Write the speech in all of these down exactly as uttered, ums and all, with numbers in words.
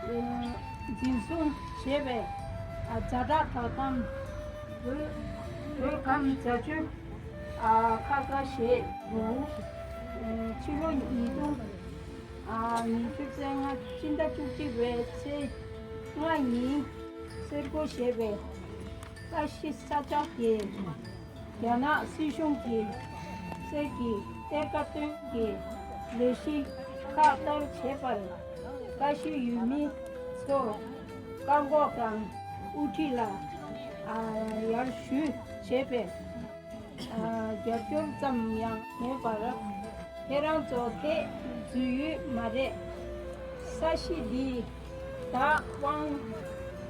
འཛིན་བཟུང་བྱས་པའི་ཛ་དྲག་བསྒྲགས་གཏམ། བོད་བོད་ཁམས་རྫ་ཆུ་ཁ་ཁ་ཞེས་འདུག་ཕྱི་ལོ་ཉིས་སྟོང་ཉི་ཤུ་རྩ་ལྔ་སྤྱི་ཟླ་བཅུ་གཅིག་པའི་ཚེས་ལྔ་ཉིན་གསར་འགོད་བྱས་པའི་ཀ་ཤི་ས་སྐྱ་གིས་རྒྱ་ནག་སྲིད་གཞུང་གིས་གསེར་གྱི་གཏེར་ཁ་བཏོན་གྱི་ལས་གཞི་ཁག་ལྟར་བྱས་པར་ཀ་ཤི་ཡུལ་མི་ཚོ་བཀག་འགོག་དང་དབུ་ཁྲིད་ལ་ཡར་ཞུ་བྱས་པས། རྒྱབ་སྐྱོར་ཙམ་ཡང་མེད་པར། ཁྱེད་རང་ཚོ་ཏོག་ཙམ་འཛུལ་ཡོད་མ་རེད། ས་གཞི་འདིའི་བདག་དབང་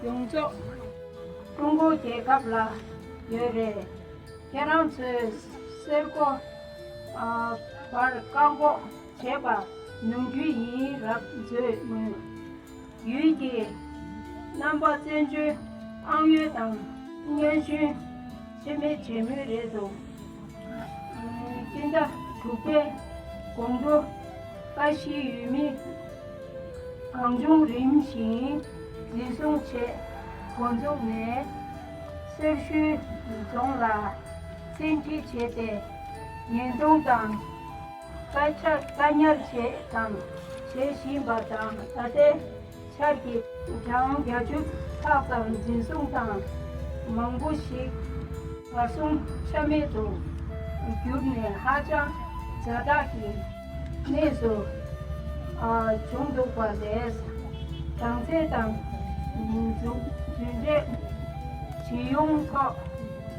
ཡོངས་རྫོགས་ཀྲུང་གོ་རྒྱལ་ཁབ་ལ་ཡོད་རེད། ཁྱེད་རང་ཚོས་གསེར་ཁོག་པར་བཀག་འགོག་བྱས་པ་ནོར་འཁྲུལ་ཡིན་རབས་བཟོས་མོད། ཡུལ་གྱི་རྣམ་པ་བཙན་བྱོལ་ཨང་ཡོད་དང་སྙན་ཞུ་ཆེན་མེད་བྱེད་མུས་རེད་འདུག་སྤྱི་ཟླ་དྲུག་པའི་དགོང་དྲོ་ཀ་ཤི་ཡུལ་མི་གང་བྱུང་རིམ་བཞིན་འཛིན་བཟུང་བྱས་འགོ་འཛུགས་ནས་གསེར་ཞུའི་རྫོང་ལ་བཙན་ཁྲིད་བྱས་ཏེ་ཉེས་རྡུང་དང་། བཀའ་ཆ་བཀའ་ཉར་བྱས་དང་བྱེད་བཞིན་པ་དང་། ད་ལྟའི་ཆར་གྱི་གྲངས་བརྒྱད་ཅུ་ལྷག་ཙམ་འཛིན་བཟུང་དང་མང་པོ་ཞིག་གར་སོང་ཆ་མེད་དུ་གྱུར་ནས་ཧ་ཅང་ཛ་དྲག་གི་གནས་སུ་བྱུང་འདུག་པ་རེད། གྲངས་ཚད་དང་རྫུན་རྫུན་འབྲེལ་ཇི་ཡོང་ཐོག་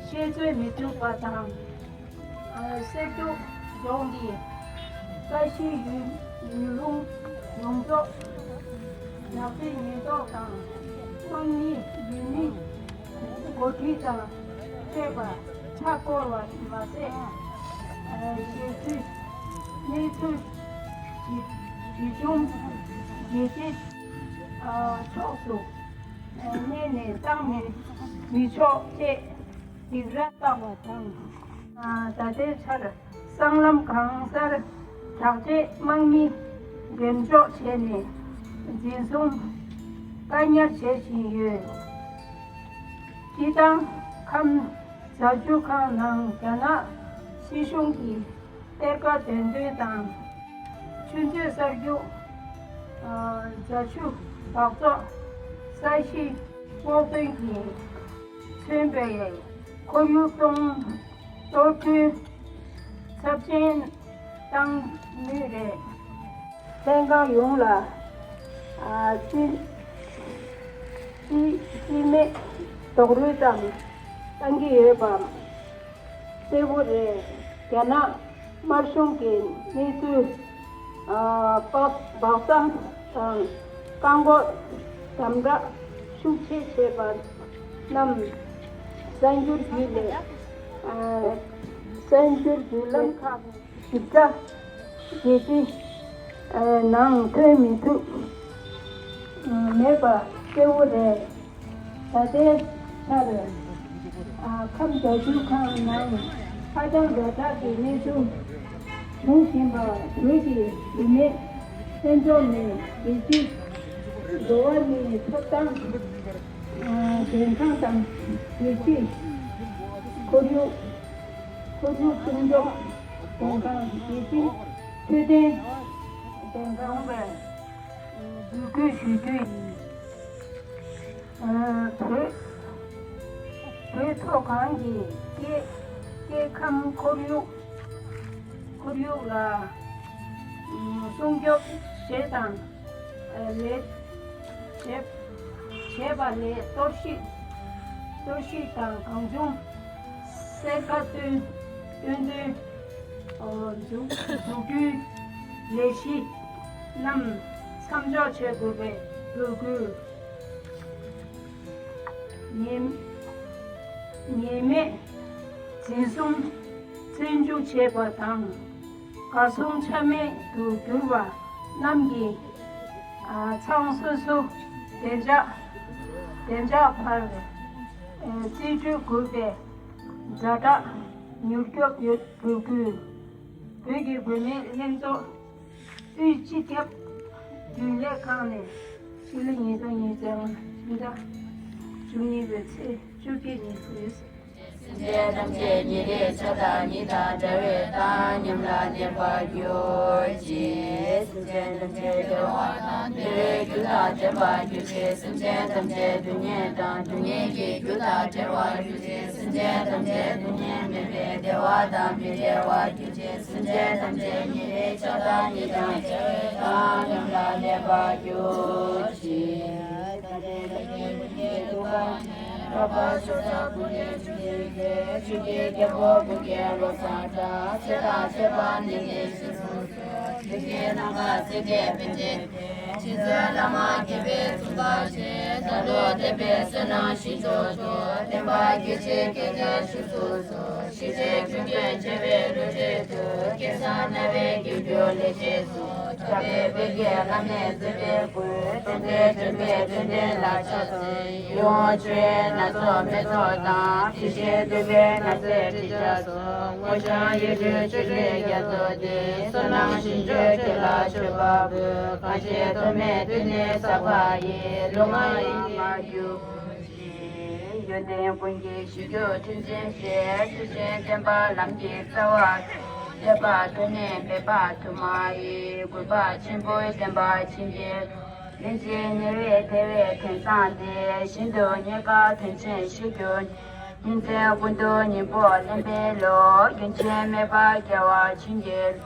བཤད་ཚོད་མི་ཐུབ་པ་དང་། གསེར་ཏོག་རྫོང་གི་ཀ་ཤི་ཡུལ་ཡུལ་ལུང་ཡོངས་རྫོགས་ནག་དྲི་ཉེན་རྟོག་དང་དམག་མི་ཡུལ་མི་འགོ་ཁྲིད་དང་བཅས་པ་མཐའ་བསྐོར་བ་མ་ཟད། ཞེ་ཚུལ་གནས་ཚུལ་ཇི་ཇི་བྱུང་རྒྱལ་སྤྱིའི་ཕྱོགས་སུ་གནས་ནས་བཏང་མི་མི་ཆོག་ཅེས། སྡིགས་ར་བཏང་བ་དང་། ད་ལྟའི་ཆར་སྲང་ལམ་གང་སར་དྲག་ཆས་དམག་མི་འགྲེམས་འཇོག་བྱས་ནས་འཛིན་བཟུང་བཀག་ཉར་བྱེད་བཞིན་ཡོད། སྤྱི་བཏང་ཁམས་རྫ་ཆུ་ཁང་ནང་རྒྱ་ནག་སྲིད་གཞུང་གིས་གཏེར་ཁ་འདོན་དོན་དང་། ཆུ་མཛོད་གསར་རྒྱུ། རྫ་ཆུ་སྦགས་བཙོག་ས་གཞི་སྔོག་འདོན་གྱིས་མཚོན་པའི་ཁོར་ཡུག་གཏོང་གཏོར་སྐྱོན་ཚབས་ཆེན་བཏང་མུས་རེད། ལྷན་ཁང་ཡོངས་ལ་རྩིས་རྩིས་རྩིས་མེད་རྡོག་རོལ་ཙམ་བཏང་གི་ཡོད་པ་གསལ་པོ་རེད། རྒྱ་ནག་དམར་གཞུང་གིས་གནས་ཚུལ་ཨ་སྦག་སྦག་ས་དང་བཀག་འགོག་དམ་དྲག་ཤུགས་ཆེ་བྱས་པ་རྣམས་གསར་འགྱུར་བརྒྱུད་ལས་ཨ་གསར་འགྱུར་བརྒྱུད་ལམ་ཁག་ཞིབ་ཕྲ་རྒྱལ་སྤྱི་ཨ་ནང་ཐོན་མི་ཐུབ་མེད་པ་གསལ་པོ་རེད། ད་ལྟའི་ཆར་ཨ་ཁམས་རྫ་ཆུ་ཁང་ནང་ཧ་ཅང་ཛ་དྲག་གི་གནས་ཚུལ་བྱུང་བཞིན་པ། བོད་ཀྱི་བུད་མེད་ལྷན་ཚོགས་ནས་རྒྱལ་སྤྱིའི་འགྲོ་བ་མིའི་ཐོབ་ཐང་ཨ་མགྲོན་ཁང་དང་རྒྱལ་སྤྱིའི་ཁོར་ཡུག་ཁོར་ཡུག་སྲུང་སྐྱོབ་མགྲོན་ཁང་། རྒྱལ་སྤྱིའི་འཕྲོད་བསྟེན་མགྲོན་ཁང་བཅས་འབོད་སྐུལ་ཞུ་རྒྱུ་ཡིན། བོད་བོད་མཐོ་སྒང་གི་སྐྱེ་སྐྱེ་ཁམས་ཁོར་ཡུག་ཁོར་ཡུག་ལ་སྲུང་སྐྱོབ་བྱེད་དང་ལས་བྱེད་བྱེད་པ་ལས་གཏོར་བཤིག་གཏོར་བཤིག་དང་གང་བྱུང་གསེར་ཁ་བཏོན་བཏོན་དོན་འཛུགས་འཛུགས་སྐྲུན་ལས་གཞི་རྣམས་མཚམས་འཇོག་བྱེད་དགོས་པའི་འབོད་སྐུལ། ཉེས་ཉེས་མེད་འཛིན་བཟུང་བཙོན་འཇུག་བྱས་པ་དང་གར་སོང་ཆ་མེད་དུ་གྱུར་པ་རྣམས་ཀྱི་ཚང་སོ་སོ་བདེ་འཇགས་བདེ་འཇགས་བར་རྩིས་སྤྲོད་དགོས་པའི་ཛ་དྲག་མྱུར་སྐྱོབ་ཡོད་འབོད་སྐུལ། བོད་ཀྱི་བུད་མེད་ལྷན་ཚོགས་དབུས་སྤྱི་ཁྱབ་རྒྱུན་ལས་ཁང་ནས་ ཕྱི་ལོ་ཉིས་སྟོང་ཉེར་གཅིག་ལོ་ཕྱི་ཟླ་བཅུ་གཉིས་པའི་ཚེས་བཅུ་གཅིག་ཉིན་ཕུལ་ཡོད། སེམས་ཅན་ཐམས་ཅད་ཉེ་རིང་ཆགས་སྡང་གཉིས་དང་བྲལ་བའི་ཐབས་ཉམས་ལ་གནས་པར་གྱུར་ཅིག་སེམས་ཅན་ཐམས་ཅད་བདེ་བ་དང་བདེ་བའི་རྒྱུ་དང་ལྡན་པར་གྱུར་ཅིག་སེམས་ཅན་ཐམས་ཅད་སྡུག་བསྔལ་དང་སྡུག་བསྔལ་གྱི་རྒྱུ་དང་བྲལ་བར་གྱུར་ཅིག་སེམས་ཅན་ཐམས་ཅད་སྡུག་བསྔལ་མེད་པའི་བདེ་བ་དང་མི་འབྲལ་བར་གྱུར་ཅིག་སེམས་ཅན་ཐམས་ཅད་ཉེ་རིང་ཆགས་སྡང་གཉིས་དང་བྲལ་བའི་ཐབས་ཉམས་ལ་གནས་པར་གྱུར་ཅིག་འཕགས་པ་སྤྱན་རས་གཟིགས་ཀྱི་ཆོས་ཀྱི་རྒྱལ་པོ་ཀུན་མཁྱེན་བློ་བཟང་གྲགས། ཚེ་དང་ཚེ་དཔག་མེད་ནས་གཤེགས་སུ་གསོལ། ཆོས་ཀྱི་རྣམ་པར་སེམས་ཅན་ཕན་བདེའི་ཕྱིར། རྗེ་བཙུན་བླ་མ་དགྱེས་པའི་གསུང་ལྟར་བྱོན། བདག་བློ་ལྡན་པའི་བསོད་ནམས་ཞིང་སྐྱོང་སུ། བསྟན་པ་རྒྱས་བྱེད་མཁས་པའི་ཕྱོགས་སུ་གསོལ། ཞི་བྱེད་ཀུན་གྱི་རྗེ་བའི་བློ་གྲོས་སུ། སྐལ་བཟང་རྣ་བའི་རྒྱན་གྱུར་ལེགས་བཤད་སོགས། གྲགས་པའི་དཔལ་གྱི་བླ་མའི་བརྩེ་བའི་སྒོ། བསྟན་པའི་འགྲེལ་པའི་ཚད་ལྡན་ལ་ཕྱག་འཚལ། ཡིད་འོང་མཆོད་པའི་སྣ་ཚོགས་མེ་ཏོག་དང་། དྲི་ཞིམ་བདུག་པའི་སྣང་གསལ་དྲི་ཆབ་སོགས། སྔོ་ལྗང་གཡུ་སྒྲོན་བཅུད་ལེན་རྒྱ་མཚོ་སྟེ། བསོད་ནམས་ཞིང་སྐྱོང་ཁྱེད་ལ་མཆོད་པ་འབུལ། གང་ཕྱིར་ཐོགས་མེད་འདུས་ནས་ཟབ་པ་ཡི། ལུས་ངག་ཡིད་གསུམ་མ་གྱུར་ཅིག་ཡོན་ཏན་ཀུན་གྱི་གཞིར་གྱུར་ཐུགས་རྗེའི་གཞིར། ཐུགས་རྗེའི་བསྟན་པ་ལམ་གྱི་རྩ་བ། བསྟན་པ་དུ་ནས་མེད་པ་དུ་མ་ཡི། གུས་པ་ཆེན་པོས་བསྟན་པ་བྱིན་གྱིས་རློབས། ལན་ཅིག་ཉེ་བའི་དལ་བའི་དོན་བཟང་འདི། ཤིན་ཏུ་རྙེད་དཀའ་དོན་ཆེན་ཞིག་གྱུར་ནས། ཉིན་མཚན་ཀུན་ཏུ་སྙིང་པོར་ལེན་པའི་བློ། རྒྱུན་ཆད་མེད་པར་རྒྱལ་བར་བྱིན་གྱིས་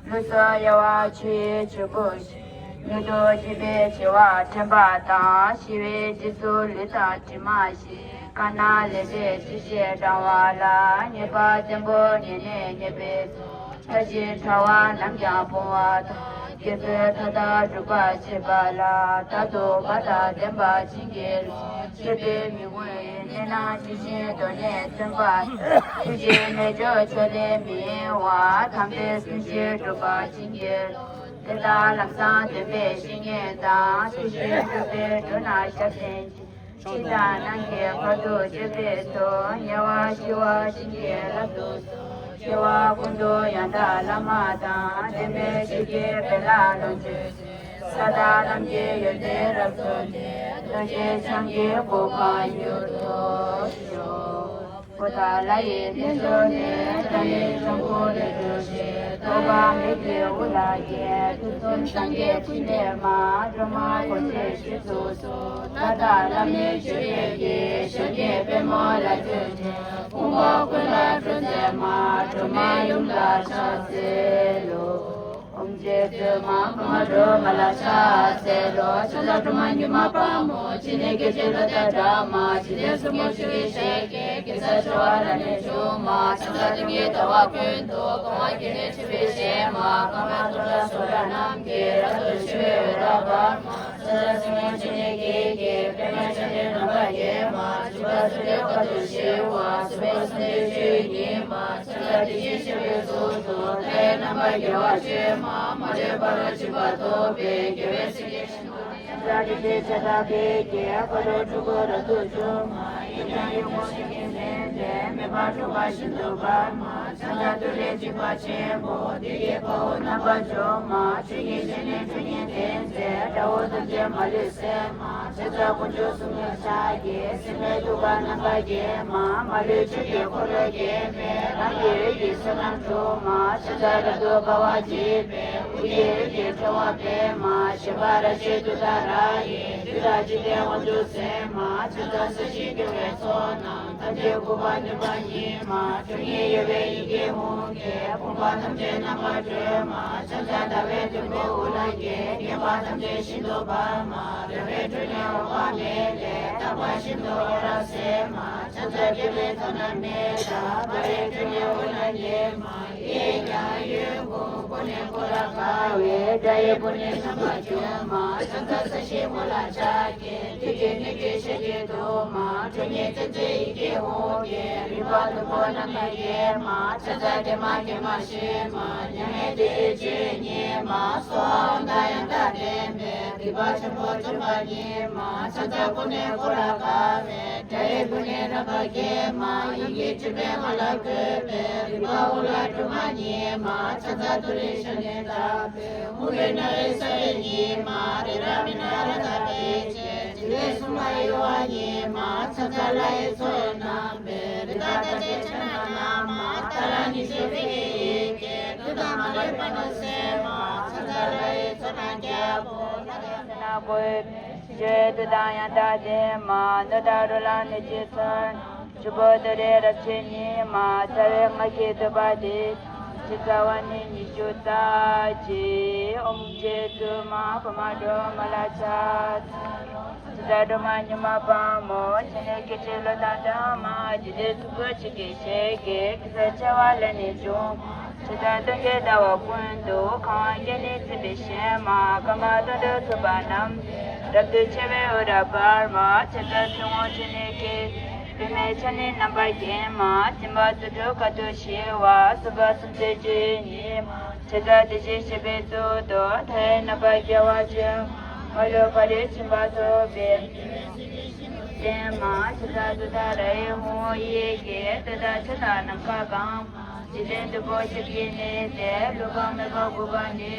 རློབས། ལུས་སྲོག་གཡར་བ་ཆུ་ཡི་ཆུ་བུར་བཞིན། མྱུར་དུ་འཆི་བའི་འཆི་བ་དྲན་པ་དང་། ཤི་བའི་དུས་སུ་ལུས་དང་གྲིབ་མ་བཞིན། དཀར་ནག་ལས་འབྲས་ཅི་ཕྱིར་བགྲང་བ་ལ། ཉེས་པ་བཙན་པོ་ཉེས་ནས་ཉེས་པའི་ཚོགས། མཐའ་བཞིའི་དྲ་བ་ནམ་ཡང་སྤོང་བ་དང་། དགེ་ཚུལ་མཐའ་དག་སྒྲུབ་པར་བྱེད་པ་ལ། རྟག་ཏུ་དཔའ་དང་ལྡན་པ་བྱིན་གྱིས་རློབས། གཅེས་པའི་མི་མངོན་གནས་ན་ཇི་བཞིན་གདོད་ནས་མཚོན་པ། ཐུགས་རྗེའི་རྣལ་འབྱོར་ཕྱོགས་ལས་མི་གཡེང་བ། དམ་པའི་སེམས་ཤིང་སྒྲུབ་པར་བྱིན་གྱིས་རློབས། དེ་ལྟར་ལམ་བཟང་སྟོན་པའི་བཤེས་གཉེན་དང་། ཐུགས་རྗེའི་སྤྲུལ་པས་འགྲོ་རྣམས་ཞབས་བརྟན་ཅིང་། ཕྱི་དང་ནང་གི་ཕ་ཐུག་སྤྱོད་པའི་ཚོགས། དམྱལ་བ་ཞི་བར་བྱིན་གྱིས་བརླབ་ཏུ་གསོལ། སྐྱེ་བ་ཀུན་ཏུ་ཡང་དག་བླ་མ་དང་། བསྟན་པའི་ཆོས་ཀྱི་དཔལ་ལ་ལོངས་སྤྱོད་ཅིང་། ས་དང་ལམ་གྱི་ཡོན་ཏན་རབ་རྫོགས་ཏེ། རྡོ་རྗེ་འཆང་གི་གོ་འཕང་མྱུར་དུ་ཤོག། པོ་ཏཱ་ལ་ཡི་རྣལ་འབྱོར་ནི། ཏཱ་ལའི་དབང་པོ་ལས་གྲོལ་ཞིང་། རྟོག་པ་མེད་པའི་དབུ་ལ་འགྱེལ། དུས་གསུམ་སངས་རྒྱས་འཕྲིན་ལས་མ། སྒྲོལ་མ་གོ་འཕང་ཞིག་ཏུ་གསོལ། ལྷ་དང་ལྷ་མིན་ཆོས་འཕེལ་གྱི། ཞབས་ཀྱི་པདྨོ་ལ་བརྟེན་ནས། ཕོངས་པ་ཀུན་ལ་སྤྲོ་མཛད་མ། སྒྲོལ་མ་ཡུམ་ལ་ཕྱག་འཚལ་ལོ། ཨོཾ་རྗེ་བཙུན་མ་འཕགས་མ་སྒྲོལ་མ་ལ་ཕྱག་འཚལ་ལོ། ཕྱག་འཚལ་སྒྲོལ་མ་མྱུར་མ་དཔའ་མོ། ཕྱི་ནས་སྐད་ཅིག་གློག་ལྟར་བསྒྲགས་མ། འཇིག་རྟེན་གསུམ་མགོན་ཆུ་སྐྱེས་ཞལ་གྱི། གེ་སར་ཕྱོགས་བ་རབ་གནས་སྒྲོལ་མ། ཕྱག་འཚལ་སྟོན་ཀའི་ཟླ་བ་ཀུན་ཏུ། གང་བ་བརྒྱ་ནི་འཁྱིལ་པའི་ཞལ་མ། ཀ་མ་ཏོ་ལ་སོ་ར་རྣམས་ཀྱིས། རབ་ཏུ་ཕྱེ་བའི་འོད་རབ་འབར་མ། ཕྱག་འཚལ་སྲིན་མོ་ཆེ་ནི་བརྒྱད་ཀྱིས། པདྨ་ཞལ་ནི་རྣམ་པར་བརྒྱན་མ། འཇིགས་པ་ཚུ་ལས་དཔའ་ཐུལ་ཞི་བ། སྲིད་པ་གསུམ་འདུལ་ཆོས་ཉིད་མ། ཕྱག་འཚལ་དེ་བཞིན་གཤེགས་པའི་གཟུགས་སུ། མཐའ་ཡས་རྣམ་པར་རྒྱལ་བར་སྤྱོད་མ། མ་ལུས་ཕ་རོལ་ཕྱིན་པ་ཐོབ་པའི། རྒྱལ་བའི་སྲས་ཀྱི་ཞལ་མ། ཕྱག་འཚལ་ཏི་ཤའི་ཕྱག་དང་ཕཊ་ཀྱིས། འཁོར་ལོ་སྤྲུལ་སྐུ་རབ་ཏུ་བྱུང་མ། གཡས་བརྐྱང་གཡོན་བསྐུམ་ཞབས་ཀྱིས་མནན་ཏེ། མེ་འབར་འཁྲུགས་པ་ཤིན་ཏུ་འབར་མ། ཕྱག་འཚལ་ཏུ་རེ་འཇིགས་པ་ཆེན་པོ། བདུད་ཀྱི་དཔའ་བོ་རྣམ་པར་འཇོམས་མ། ཆོས་ཉིད་ཞལ་ནས་ཁྲོ་གཉེར་ལྡན་མཛད། དགྲ་བོ་ཐམས་ཅད་མ་ལུས་བསད་མ། ཕྱག་འཚལ་དཀོན་མཆོག་གསུམ་མགོན་ཕྱག་རྒྱའི། སྲིད་པའི་ཐུགས་ཀར་རྣམ་པར་བརྒྱན་མ། མ་ལུས་ཆོས་ཀྱི་འཁོར་ལོས་བརྒྱན་པའི། རང་གི་འོད་ཀྱིས་བསོད་ནམས་འཁྲུགས་མ། ཕྱག་འཚལ་རབ་ཏུ་དགའ་བ་བརྗིད་པའི། དབུ་རྒྱན་འོད་ཀྱི་ཕྲེང་བ་སྤེལ་མ། བཞད་པ་རབ་བཞད་ཏུཏྟཱ་ར་ཡིས། བདུད་དང་འཇིག་རྟེན་དབང་ཕྱུག་སེལ་མ། ཕྱག་འཚལ་ས་གཞི་རྒྱལ་བའི་ཚོགས་རྣམས། ཐམས་ཅད་འགུགས་པར་ནུས་པ་ཉིད་མ། ཁྲོ་གཉེར་གཡོ་བའི་ཡི་གེ་ཧཱུྃ་གིས། ཕོངས་པ་ཐམས་ཅད་རྣམ་པར་སྒྲོལ་མ། ཕྱག་འཚལ་ཟླ་བའི་དུམ་བུས་དབུ་ལ་བརྒྱན། བརྒྱན་པ་ཐམས་ཅད་ཤིན་ཏུ་འབར་མ། རལ་པའི་ཁྲོད་ནས་འོད་དཔག་མེད་ལས། རྟག་པ་བཞིན་དུ་འོད་རབ་གསལ་མ། ཕྱག་འཚལ་རྒྱལ་བའི་ཚོགས་རྣམས་མེ་ལྟར། འབར་བའི་ཁྲོད་ནས་འོད་ལ་འགྱེད་མ། གཡས་བརྐྱང་གཡོན་བསྐུམ། ཀུན་ནས་བསྐོར་རབ་དགའ་བའི། དགྲ་ཡི་དཔུང་ནི་ཆགས་པར་གྱུར་མ། ཕྱག་འཚལ་ས་གཞིའི་ངོས་ལ་ཕྱག་གི། བདུད་ཀྱི་གནོད་བྱེད་ཞལ་གྱིས་བརྡུང་མ། ཁྲོ་གཉེར་ཅན་མཛད་ཡི་གེ་ཧཱུྃ་གིས། རིག་པ་ལྷུན་པོ་རྣམ་པར་བརྒྱན་མ། ཕྱག་འཚལ་བདེ་མ་དགེ་མ་ཞི་མ། མྱ་ངན་འདས་ཡུལ་ཆོས་ཉིད་མ། གསོལ་བ་འོད་མཐའ་ཡང་དག་ལྡན་པའི། རིག་པ་ཆེན་པོ་བཅོམ་པ་ཉིད་མ། ཕྱག་འཚལ་ཀུན་ནས་བསྐོར་རབ་དགའ་བའི། དགྲ་ཡི་དཔུང་ནི་རབ་ཏུ་འགེམས་མ། ཡི་གེ་བཅུ་པའི་ངག་ལ་བཀོད་པའི། རིག་པ་དབུ་ལ་སྒྲོན་མ་ཉིད་མ། ཕྱག་འཚལ་ཏུ་རེའི་ཞབས་ནི་བརྡབས་པའི། དབུ་རྒྱན་རྣ་བའི་ས་བོན་ཉིད་མ། རི་རབ་མི་ནག་རབ་བརྡབས་པའི་ ཚ་ཚ་ལྷ་ཡི་ཚོགས་རྣམས་པས། རི་དྭགས་དང་བཅས་ཕྱག་ན་བསྣམས་མ། ཏཱ་ར་གཉིས་བརྗོད་པའི་ཡི་གེས། ཀླུ་དང་མ་ལུས་པ་རྣམས་གསལ་མ། ཚ་ཚ་ལྷ་ཡི་ཚོགས་རྣམས་ཀྱིས། ཕོ་བྲང་དང་ཕྱི་ནང་བསྐོར་བའི། ཞེས་བསྟོད་དང་ཡང་དག་ལྡན་མ། ནོར་དང་རོ་ལངས་གནོད་སྦྱིན་ཚོགས། ཆུ་བོ་ཏི་རི་རབ་ཆེན་ཉིད་མ། རྩ་བའི་སྔགས་ཀྱི་བསྟོད་པ་འདི། ཇི་ལྟ་བ་ནི་ཉི་ཤུ་རྩ་གཅིག་ཨོཾ་རྗེ་བཙུན་མ་འཕགས་མ་སྒྲོལ་མ་ལ་ཕྱག་འཚལ་ལོ། ཇི་ལྟར་སྒྲོལ་མ་མྱུར་མ་དཔའ་མོ། ཕྱི་སྣོད་སྐད་ཅིག་གློག་དང་ལྡན་མ། འཇིག་རྟེན་གཙུག་ཏོར་ཆུ་སྐྱེས་ཞལ་གྱི། གེ་སར་བྱེ་བ་ལས་ནི་བྱུང་། ཇི་ལྟར་སྟོན་ཀའི་ཟླ་བ་ཀུན་ཏུ། གང་བ་བརྒྱ་ནི་ཚེས་པའི་ཞལ་མ། སྐར་མ་སྟོང་དུ་ཚོགས་པ་རྣམས། རབ་ཏུ་ཕྱེ་བའི་འོད་རབ་འབར་མ། ཇི་ལྟར་ཚེ་དབང་ཕྱུག་ནི་སྐྱེས། པདྨས་ཕྱག་ནི་རྣམ་པར་བརྒྱན་མ། སྲིན་པོ་རྩིབས་དྲུག་དཀའ་ཐུབ་ཞི་བ། སྲིད་པ་སུམ་བརྩེགས་སྤྱོད་ཡུལ་ཉིད་མ། ཇི་ལྟར་བདེ་གཤེགས་སྤྱི་པའི་གཙུག་ཏོར། མཐའ་ཡས་རྣམ་པར་རྒྱལ་བ་སྤྱོད། མ་ལུས་ཕ་རོལ་ཕྱིན་པ་ཐོབ་པའི། ལྡན་མ། ཇི་ལྟར་ཏུཏྟཱ་ར་ཡི་ཧཱུྃ་ཡི་གེས། ཏུཏྟཱ་ཕྱག་ན་ནམ་མཁའ་གང་། འཇིག་རྟེན་བདུན་པོ་ཞབས་ཀྱིས་མནན་ཏེ། ཀླུ་དབང་མེ་ཏོག་དགུ་པ་ནི།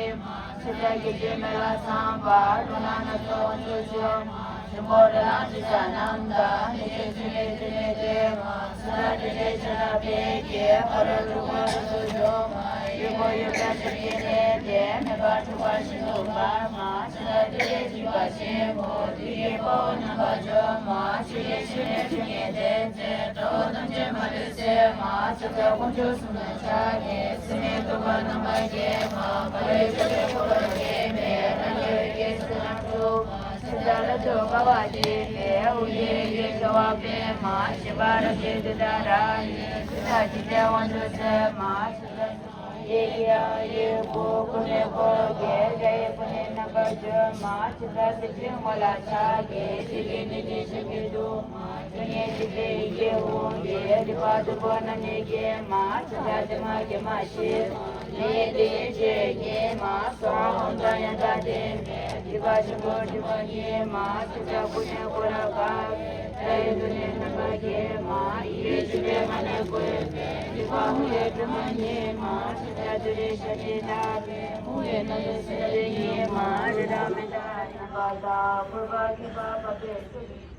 ཇི་ལྟར་སྐད་ཅིག་མེ་ལྷ་ཚངས་པ། རླུང་ལྷ་སྣ་ཚོགས་དབང་ཕྱུག་མཆོད། འབྱུང་པོ་རོ་ལངས་དྲི་ཟ་རྣམས་དང་། གནོད་སྦྱིན་ཚུལ་ཁྲིམས་ཕྲིན་ལས་ཀྱིས། ཇི་ལྟར་སྤྲིན་བྲལ་ཤ་ཁྲག་ཕལ་སྐྱེས། ཕ་རོལ་འཁྲུལ་འཁོར་རབ་ཏུ་འཇོམས། ཡུལ་འཁོར་ཡུལ་བྲལ་ཞབས་ཀྱིས་མནན་ཏེ། མེ་འབར་འཁྲུག་པ་ཤིན་ཏུ་འབར་མ། ཇི་ལྟར་སྤྲིན་བྲལ་འཇིགས་པ་ཆེན་པོ། བདུད་ཀྱི་དཔའ་བོ་རྣམ་པ་འཇོམས་མ། ཆོས་ཀྱི་ཕྱི་ནས་ཕྲིན་ལས་མཛད་མཛད། དགྲ་བོ་ཐམས་ཅད་མ་ལུས་གསལ་མ། ཇི་ལྟར་དཀོན་མཆོག་གསུམ་ལ་ཕྱག་བགྱི། སྲིད་མེད་རྟོག་པ་རྣམ་པར་འགྱེད་མ། ཕ་རོལ་ཕྱོགས་པའི་འཁོར་ལོ་བརྒྱན་པའི། རང་རྒྱལ་བའི་སྐད་ཅིག་ལ་འཁྲུག་མ། ཇི་ལྟར་རབ་ཏུ་དགའ་བ་བརྗིད་པའི། དབུ་རྒྱན་རིགས་བརྒྱའི་རྒྱལ་བ་པདྨ། བཞད་པ་རབ་བརྗིད་ཏུཏྟཱ་ར་ཡིས། ཇི་ལྟར་འཇིག་རྟེན་དབང་ཕྱུག་གསལ་མ། ཇི་ལྟར་ཡི་གེ་ཡི་གེ་ཡི་གུ། ཀུན་ནས་བསྐོར་བའི་དགྲ་ཡི་དཔུང་ནི་རྣམ་པར་འཇོམས་མ། ཇི་ལྟར་གཟི་བརྗིད་ངོ་ལ་ཕྱག་བགྱི། ཞལ་གྱི་སྙན་ཚིག་ཞབས་ཀྱིས་བརྡུང་མ། ཀུན་ནས་འཇིགས་པའི་ཡི་གེ་ཧཱུྃ་གིས། སྡིག་པ་དུམ་བུ་རྣམས་ནི་འགེམས་མ། ཇི་ལྟར་བདེ་མ་དགེ་མ་བཞི། ལས་ཡིན་ལས་ཡིན་ཆོས་ཉིད་མ། སྭཱ་ཧཱ་ཨོཾ་དང་ཡང་དག་ལྡན་པས། སྡིག་པ་ཆེན་པོ་སྒྲིབ་པ་ཉིད་མ། ཇི་ལྟར་ཀུན་ནས་བསྐོར་རབ་དགའ་བའི། དགྲ་ཡི་དཔུང་ནི་རྣམ་པར་འགེམས་མ། ཡི་གེ་བཅུ་པའི་ངག་ནི་བཀོད་པས། སྡིག་པ་ཧཱུྃ་ཡིས་སྒྲོལ་མ་ཉིད་མ། ཇི་ལྟར་ཏུ་རེའི་ཞབས་ཀྱིས་བཏབ་པས། ཧཱུྃ་ཡིས་སྣང་སྲིད་སྲིན་པོའི་ཉིད་མ། རི་དྭགས་མི་དག་རྣམ་པ་དང་། བཀོད་པ་མཁས་པ་འཕགས་པའི་ཚུལ་གྱིས།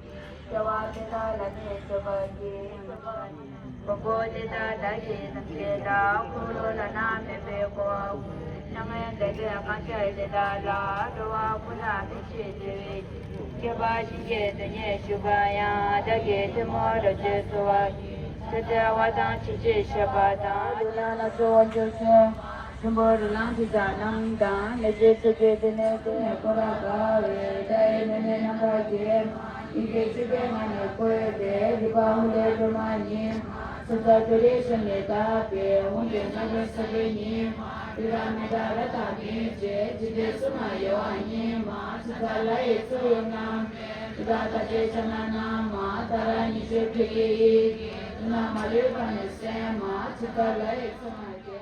བྱེ་བ་དེ་དག་ལ་ནི་སྤྱོད་པ་གྱིས། མགོན་པོ་དེ་དག་བདག་གིས་ཐམས་ཅད་བདག་འཁོར་ལོ་ལ་ནི་མེད་པའི་སྒོ། སྣང་བས་མདའ་གིས་གང་བྱ་དེ་དག་ལ། འགྲོ་བ་ཀུན་ལ་ཕན་ཕྱིར་བརྩེ་བའི་ཕྱིར། སྐྱོབ་པ་བྱིན་གྱིས་བརླབ་ནས་བཞུགས་པ་ཡང་། བདག་གི་ཐལ་མོ་རབ་འཇོམས་གསོལ་བ། ཇི་ལྟར་དབང་དང་ཚུལ་ཁྲིམས་བཤགས་པ་དང་། ཀླུ་ལྷ་སྣ་ཚོགས་དབང་ཕྱུག་མཆོད། འབྱུང་པོ་རོ་ལངས་དྲི་ཟ་རྣམས་དང་། ལས་ཀྱི་ཚོགས་ཀྱིས་བདེ་གནས་ཀུན་ནས་བསྐོར་རབ་དགའ་བའི། དགྲ་ཡི་དཔུང་ནི་རྣམ་པར་འགེམས་མ། ཡི་གེ་བཅུ་པའི་ངག་ནི་བཀོད་པས། སྡིག་པ་ཧཱུྃ་ཡིས་སྒྲོལ་མ་ཉིད་མ། ཚེ་རབས་ཏུ་རེའི་ཞབས་ནི་བཏབ་པས། ཧཱུྃ་གིས་སྣང་སྲིད་སྲིན་པོའི་ཉིད་མ། རི་དྭགས་མི་དག་རབ་དང་རིམ་བྱོན། འཇིག་རྟེན་གསུམ་ལ་ཡོད་པ་ཉིད་མ། ཇི་ལྟར་ལྷ་ཡི་ཚོགས་རྣམས་ཀྱིས། རི་དྭགས་དང་བཅས་ཕྱག་ན་བསྣམས་མ། ཏཱ་ར་གཉིས་བརྗོད་ཕཊ་ཀྱི་ཡི་གེས། ཀླུ་དང་མ་ལུས་པ་རྣམས་གསལ་མ། ཇི་ལྟར་ལྷ་ཡི་ཚོགས་རྣམས་ཀྱིས།